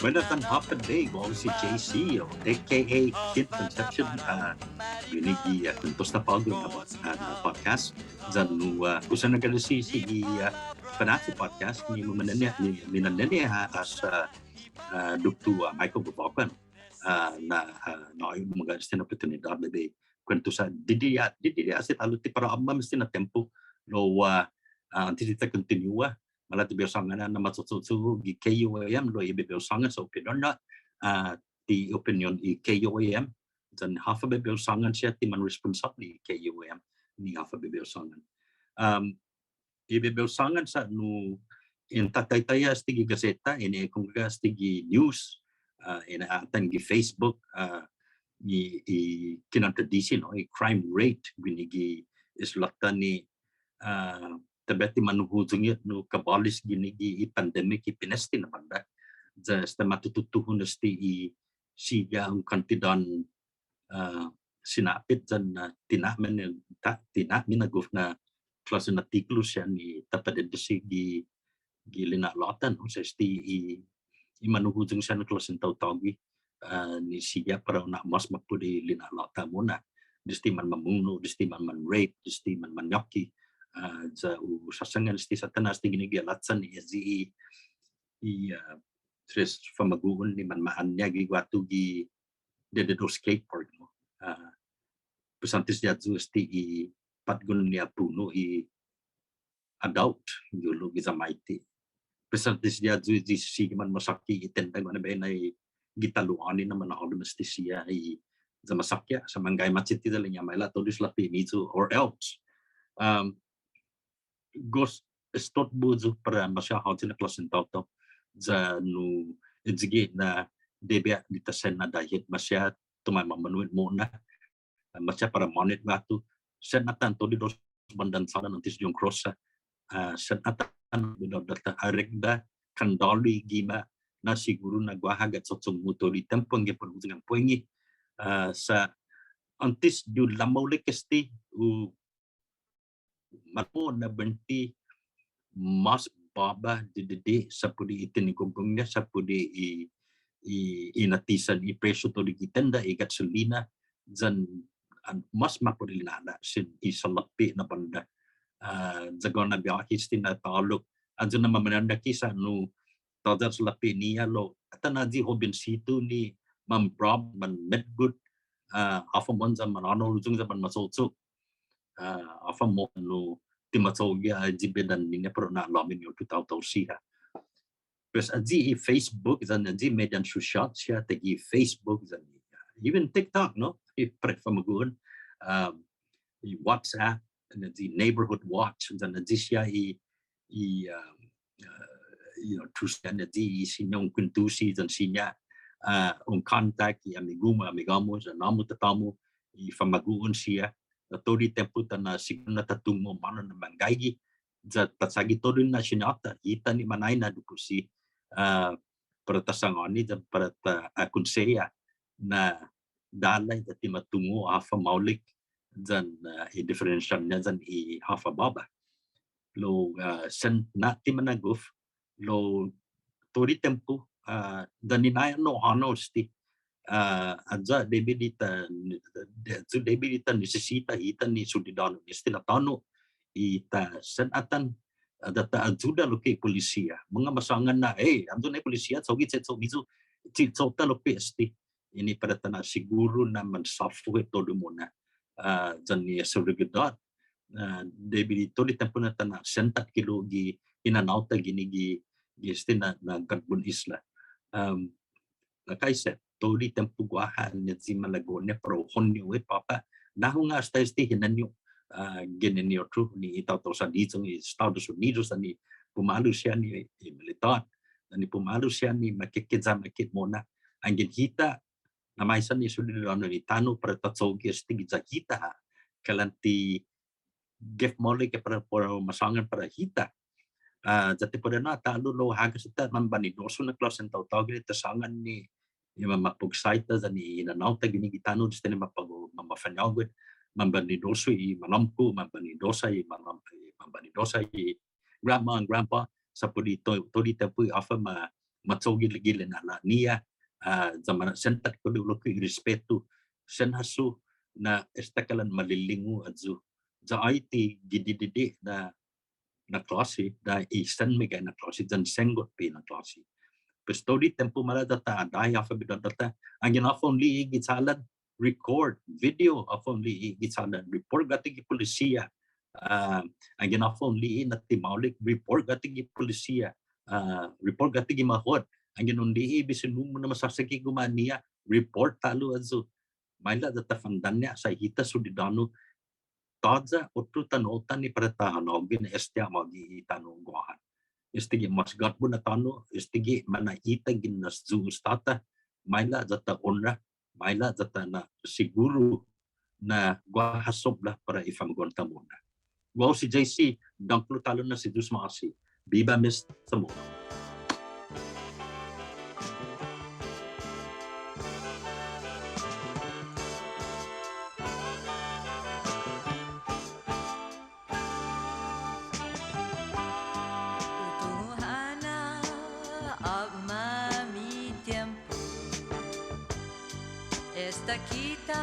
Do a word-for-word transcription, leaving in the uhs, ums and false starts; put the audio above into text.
Buenas yan håfa adai, guåhu si J C, o A K A Kid Concepcion, ah, guini gi, ah, Kuentos na På'go na, ah, na podcast. Yan nu, ah, hu sen agradesi si, ah, Fanachu Podcast ni, ni, ni, ni, ni, ni, ah, as, ah, ah, Doktu, ah, Michael Bevacqua, ah, na, ah, na, magåhet este na oportunidåt na bai kuentusi, didide', didide' este ta'lo ti para åpmam este na tiempo, lao, ah, ah, åntes di ta kontinua, maila' ti bai hu sångan na macho'cho'cho' gi K U A M, lao i bai hu sångan sa' opinion-ña, ah, ti opinion i K U A M, yan håfa bai hu sångan siha ti man responsable i K U A M, ni håfa bai hu sångan. Um, i bai hu sångan sa' nu in tataitai este gi gaseta, in ekungok este gi news, ah, in atan gi Facebook, ah, i, i kinontradisi, no, i crime rate, guini gi isla-ta ni, ah, tåya' ti manhuyong hit nu kabåles guini gi i pandemic i pineste na bånda. Ya esta ma tututuhon este i siha un kantidån, ah, sinapit yan, ah, ti na'mangof, ta, ti na'mangof na klåsen attikulu siha ni ta padedesi gi, gi lina'la'-ta, no, sa' este i, i manhuyong siha na klåsen taotågue, ah, ni siha para u na'mås mappot i lina'la'-ta mo'na. Desde man mamuno', desde man man rape, desde man mañåke, ah, ya u sasangan este Satanas este guini gi halacha ni i, i, ah, tres famagu'on ni manma'aña gi guatu gi dededos skate park, no. Ah, pues åntes di ayu este i patgon ni ha puno' i adult, gi hulo' giya Maite. Pues åntes di ayu i sigi manmasåkka i tenda guaha na biahi na i gi talo'åni na manhålom este siha i ya masåkka, sa' manggai machete ya ilek-ña maila' todu i salåpe'-miyu or else. Um, gof estotbo yu' para maseha håyi na klåsen taotao. Ya nu, ayu gi na debi di ta sen adahi hit maseha, todu mamånu' hit mo'na, maseha para månu' hit guatu, sen atan todu i dos bandan sångan åntes di un krosa, ah, sen atan todu dåta arekda, kandålu i gima', na siguru na guaha ha cho'cho'cho'-mu todu i tiempo, anggen para u hungok puengi, ah, sa' åntes di u lamaolek este, u manmo'na buente mås båba didide' sa' put i tinigong-ña, sa' put i, i, i natisan i presio todu gi tenda, i gasolina, yan, ah, mås mappot i lina'la' sin i salåpe' na bånda. Ah, ya guaha na biahi este na ta'lo, ayu na mamanå'gue sa' nu tåya' salåpe'-ñiha lao, atan ayu i hobensitu ni manbrob, manmetgot, ah, håfa mohon ya manhånao huyong ya manmacho'cho'. Ah, håfa mohon nu ti macho'gue ayu i bedan-ñiha para u na'låmi ni otro taotao siha. Pues ayu i Facebook, yan ayu i median sosiåt siha, taiguihi Facebook, yan even TikTok, no? I para famagu'on, um, i WhatsApp, yan ayu i Neighborhood Watch, yan ayu siha i, i, um, uh, you know, tusu yan ayu i siña un kuentusi, yan siña, uh, un contact i amigu-mu, amiga-mu, yan na'ån-mu, tatå-mu, i famagu'on siha, na todu i tiempo ta na'siguru na ta tungo' månu na manggaige, ya ta chagi todu na siña-ta, hita ni mañaina, dukusi, ah, para ta sangåni, ya para ta akonseha na dålai ya ti ma tungo' håfa maolek, yan, ah, i diferensiå-ña yan i håfa båba. Lao, ah, sen na'tiningo' magof, lao todu i tiempo, ah, ya ni ngai'an nu hånao este, ah, ayu debi di ta, ayu debi di ta nisisita hita ni siudadånu ni este na tåno' i ta sen atan, ah, ya ta ayuda lokkue' polisia. Mungnga masångan na, "Hey, ayu nai polisia, cho'gue che'cho'-miyu, che'cho'-ta lokkue' este." Ini para ta na'siguru na mansåfu hit todu mo'na, ah, yan i seguridåt, ah, debi di todu i tiempo na ta na'sen takhilo' gi hinanao-ta guini gi, gi este na, na gatbon isla. Um, like I said, todu i tiempo guaha ni ayu i malago'-ña para u hu'u hit påpa'. Nahong hasta este hinenao, ah, ginen i otro ni i taotao San Diego, i Estados Unidos, yan i pumalu siha ni i militåt, yan i pumalu siha ni makekesa makek mo'na. Anggen hita, na maisa ni siudadånu ni tåno' para ta cho'gue este giya hita ha'. Kalan ti gef maolek para, para masångan para hita. Ah, ya ti para na ta'lo lao hagas hita manbanidosu na klåsen taotao guini ta sångan ni, ni mamapogsaita yan i hinanao-ta guini gi tano' desde ni mapago, mamafañågu hit. manbanidosa i manåmko', manbanidosa i manåm-, manbanidosa i grandma and grandpa, sa' put i to-, todu i tiempo i håfa ma, ma cho'gue gi, gi lina'la'-ñiha, ah, ya mana'sen tåtkulo' lokkue' i respetu, sen hasso na esta kalan malilingu ayu. Ya ai ti gi didide' na, na klåsi, na i sen meggai na klåsi, yan sen go'pe na klåsi. Pues todu i tiempo maila' ya ta adahi håfa bidådå-ta, anggen håfa un li'e' gi chalan, record video håfa un li'e' gi chalan, report guatu gi polisia. Ah, anggen håfa un li'e' na ti maolek, report guatu gi polisia. Ah, report guatu gi mahot. Anggen un li'e' bisinu-mu na masasaki guma'-ña, report ta'lo ayu. Maila' ya ta fandaña' sa' hita siudadånu, tåya' otro tano'-ta ni para ta hanågue na este ha' magi i tano' Guåhan. Estague' mås gatbo na tåno', estague' mana'ita ginen as Yu'os Tåta, maila' ya ta onra, maila' ya ta na'siguru na guaha sopbla para i famagu'on-ta mo'na. Guåhu si J C, dångkolo ta'lo na si Yu'os ma'åse'. Biba Mes Chamorro. Hu tungo' ha' na åpmam i tiempo. Esta ki ta